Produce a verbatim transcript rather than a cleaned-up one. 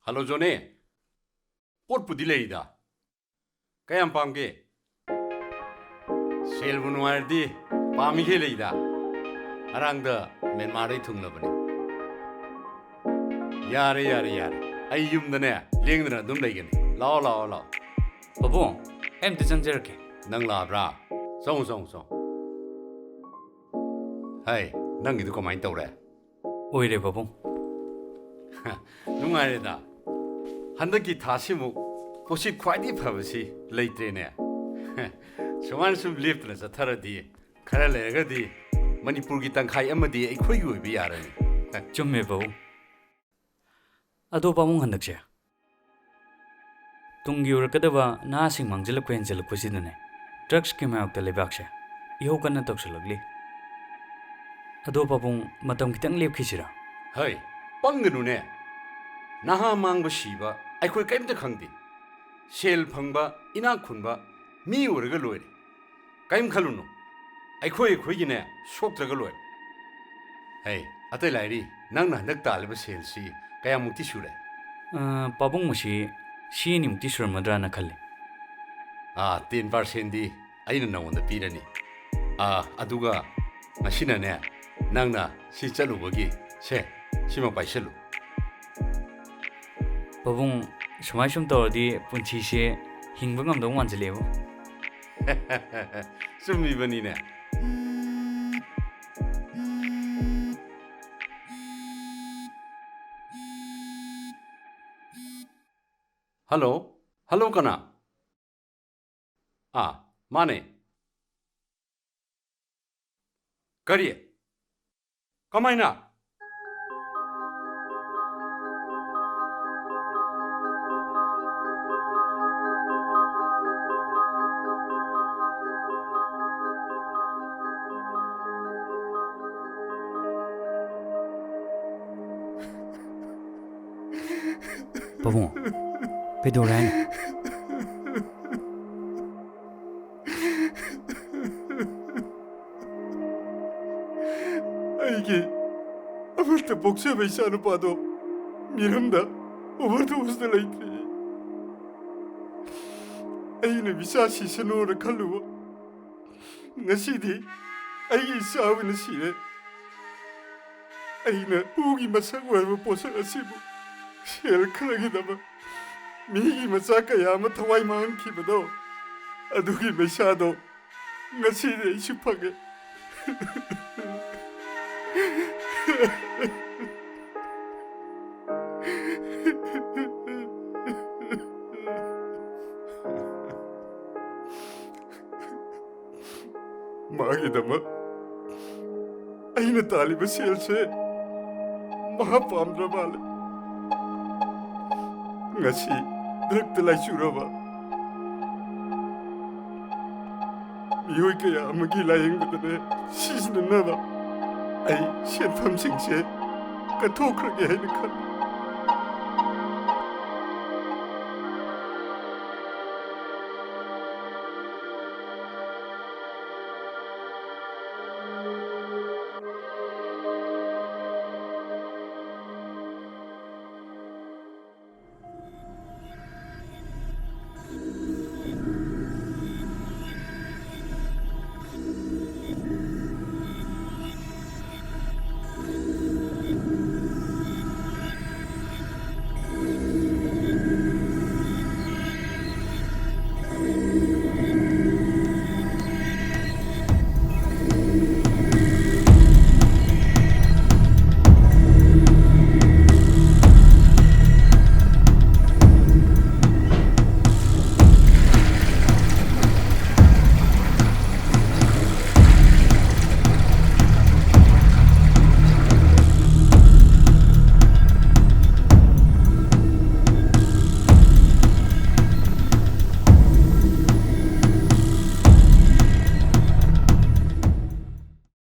Hello, ꯖꯣꯅꯤ꯫ ꯄꯣꯠꯄꯨꯗꯤ ꯂꯩꯔꯤꯗ꯫ ꯀꯌꯥꯝ ꯄꯥꯝꯒꯦ? ꯁꯦꯜꯕꯨ ꯅꯨꯡꯉꯥꯏꯔꯗꯤ ꯄꯥꯝꯃꯤꯈꯩ ꯂꯩꯗ꯫ ꯉꯔꯥꯡꯗ ꯃ꯭ꯌꯥꯟꯃꯥꯔꯗꯩ ꯊꯨꯡꯂꯕꯅꯤ꯫ ꯌꯥꯔꯦ, ꯌꯥꯔꯦ, ꯌꯥꯔꯦ꯫ ꯑꯩ ꯌꯨꯝꯗꯅꯦ ꯂꯦꯡꯗꯅ ꯑꯗꯨꯝ ꯂꯩꯒꯅꯤ꯫ ꯂꯥꯛꯑꯣ, ꯂꯥꯛꯑꯣ, ꯂꯥꯛꯑꯣ꯫ ꯄꯥꯕꯨꯡ, ꯑꯩ ꯑꯝꯇ ꯆꯪꯖꯔꯛꯀꯦ꯫ ꯅꯪ ꯂꯥꯛꯑꯕ꯭ꯔꯥ? ꯆꯪꯉꯨ, ꯆꯪꯉꯨ, ꯆꯪꯉꯨ꯫ ꯍꯥꯏ, ꯅꯪꯒꯤꯗꯨ ꯀꯃꯥꯏꯅ ꯇꯧꯔꯦ? ꯑꯣꯏꯔꯦ, ꯄꯥꯕꯨꯡ꯫ ꯅꯨꯡꯉꯥꯏꯔꯦꯗ꯫ ꯍꯟꯗꯛꯀꯤ ꯊꯥꯁꯤꯃꯨꯛ ꯄꯣꯠꯁꯤ ꯈ꯭ꯋꯥꯏꯗꯒꯤ ꯐꯕꯁꯤ ꯂꯩꯇ꯭ꯔꯦꯅꯦ꯫ ꯁꯨꯃꯥꯏꯅ ꯁꯨꯝ ꯂꯦꯞꯇꯅ ꯆꯠꯊꯔꯗꯤ ꯈꯔ ꯂꯩꯔꯒꯗꯤ ꯃꯅꯤꯄꯨꯔꯒꯤ ꯇꯪꯈꯥꯏ ꯑꯃꯗꯤ ꯑꯩꯈꯣꯏꯒꯤ ꯑꯣꯏꯕ ꯌꯥꯔꯅꯤ꯫ ꯆꯨꯝꯃꯦ, ꯄꯥꯕꯨꯡ꯫ ꯑꯗꯣ, ꯄꯥꯕꯨꯡ, ꯍꯟꯗꯛꯁꯦ ꯇꯨꯡꯒꯤ ꯑꯣꯏꯔꯛꯀꯗꯕ ꯅꯍꯥꯁꯤꯡ ꯃꯥꯡꯖꯤꯜꯂꯛꯄ ꯍꯦꯟꯖꯤꯜꯂꯛꯄꯁꯤꯗꯅꯦ, ꯗ꯭ꯔꯒꯁꯀꯤ ꯃꯥꯌꯣꯛꯇ ꯂꯩꯕꯥꯛꯁꯦ ꯏꯍꯧ ꯀꯟꯅ ꯇꯧꯁꯜꯂꯛꯂꯤ꯫ ꯑꯗꯣ, ꯄꯥꯕꯨꯡ, ꯃꯇꯝ ꯈꯤꯇꯪ ꯂꯦꯞꯈꯤꯁꯤꯔꯥ? ꯍꯩ, ꯄꯪꯒꯅꯨꯅꯦ꯫ ꯅꯍꯥ ꯃꯥꯡꯕ ꯁꯤꯕ ꯑꯩꯈꯣꯏ ꯀꯔꯤꯝꯇ ꯈꯪꯗꯦ꯫ ꯁꯦꯜ ꯐꯪꯕ, ꯏꯅꯥꯛ ꯈꯨꯟꯕ ꯃꯤ ꯑꯣꯏꯔꯒ ꯂꯣꯏꯔꯦ꯫ ꯀꯔꯤꯝ ꯈꯜꯂꯨꯅꯨ꯫ ꯑꯩꯈꯣꯏ ꯑꯩꯈꯣꯏꯒꯤꯅꯦ ꯁꯣꯛꯇ꯭ꯔꯒ ꯂꯣꯏꯔꯦ꯫ ꯍꯩ, ꯑꯇꯩ ꯂꯥꯏꯔꯤ, ꯅꯪꯅ ꯍꯟꯗꯛ ꯇꯥꯜꯂꯤꯕ ꯁꯦꯜꯁꯤ ꯀꯌꯥꯃꯨꯛꯇꯤ ꯁꯨꯔꯦ? ꯑ, ꯄꯥꯕꯨꯡ, ꯃꯁꯤ ꯁꯤ ꯑꯅꯤꯃꯨꯛꯇꯤ ꯁꯨꯔꯝꯃꯗ꯭ꯔꯥꯅ ꯈꯜꯂꯤ꯫ ꯑꯥ, ten percentꯗꯤ ꯑꯩꯅ ꯅꯉꯣꯟꯗ ꯄꯤꯔꯅꯤ꯫ ꯑꯥ, ꯑꯗꯨꯒ ꯉꯁꯤꯅꯅꯦ, ꯅꯪꯅ ꯁꯤ ꯆꯠꯂꯨꯕꯒꯤ, ꯁꯦ, ꯁꯤꯃ ꯄꯥꯏꯁꯜꯂꯨ꯫ ꯄꯥꯕꯨꯡ, ꯁꯨꯃꯥꯏ ꯁꯨꯝ ꯇꯧꯔꯗꯤ ꯄꯨꯟꯁꯤꯁꯦ ꯍꯤꯡꯕ ꯉꯝꯗꯧ ꯃꯥꯟꯁꯤꯜꯂꯛꯑꯦꯕꯣ꯫ ꯆꯨꯝꯃꯤꯕꯅꯤꯅꯦ꯫ ꯍꯜꯂꯣ? ꯍꯜꯂꯣ, ꯀꯅꯥ? ꯑꯥ, ꯃꯥꯅꯦ꯫ ꯀꯔꯤ? ꯀꯃꯥꯏꯅ? ꯄꯥꯕꯨꯡ, ꯀꯩꯗꯧꯔꯦ ꯍꯥꯏꯅꯣ? ꯑꯩꯒꯤ ꯑꯃꯠꯇ ꯄꯣꯛꯆꯕ ꯏꯆꯥꯅꯨꯄꯥꯗꯣ ꯃꯤꯔꯝꯗ ꯑꯣꯚꯔꯗꯣꯁꯇ ꯂꯩꯇ꯭ꯔꯦ꯫ ꯑꯩꯅ ꯃꯤꯆꯥ ꯁꯤꯁꯅꯨꯅ ꯈꯜꯂꯨꯕ, ꯉꯁꯤꯗꯤ ꯑꯩꯒꯤ ꯏꯆꯥ ꯑꯣꯏꯅ ꯁꯤꯔꯦ꯫ ꯑꯩꯅ ꯍꯨꯒꯤ ꯃꯁꯛ ꯑꯣꯏꯔꯕ ꯄꯣꯠꯁꯛ ꯑꯁꯤꯕꯨ ꯁꯦꯜ ꯈꯔꯒꯤꯗꯃꯛ ꯃꯤꯒꯤ ꯃꯆꯥ ꯀꯌꯥ ꯑꯃ ꯊꯋꯥꯏ ꯃꯥꯡꯍꯟꯈꯤꯕꯗꯣ, ꯑꯗꯨꯒꯤ ꯃꯩꯁꯥꯗꯣ ꯉꯁꯤꯗꯤ ꯑꯩꯁꯨ ꯐꯪꯉꯦ꯫ ꯃꯥꯒꯤꯗꯃꯛ ꯑꯩꯅ ꯇꯥꯜꯂꯤꯕ ꯁꯦꯜꯁꯦ ꯃꯥ ꯄꯥꯝꯗ꯭ꯔ ꯃꯥꯜꯂꯦ꯫ ꯉꯁꯤ ꯗ꯭ꯔꯛꯇ ꯂꯥꯏꯆꯨꯔꯕ ꯃꯤꯑꯣꯏ ꯀꯌꯥ ꯑꯃꯒꯤ ꯂꯥꯌꯦꯡꯕꯗꯅꯦ ꯁꯤꯖꯤꯟꯅꯅꯕ ꯑꯩ ꯁꯦꯟꯐꯝꯁꯤꯡꯁꯦ ꯀꯠꯊꯣꯛꯈ꯭ꯔꯒꯦ ꯍꯥꯏꯅ ꯈꯜꯂꯤ꯫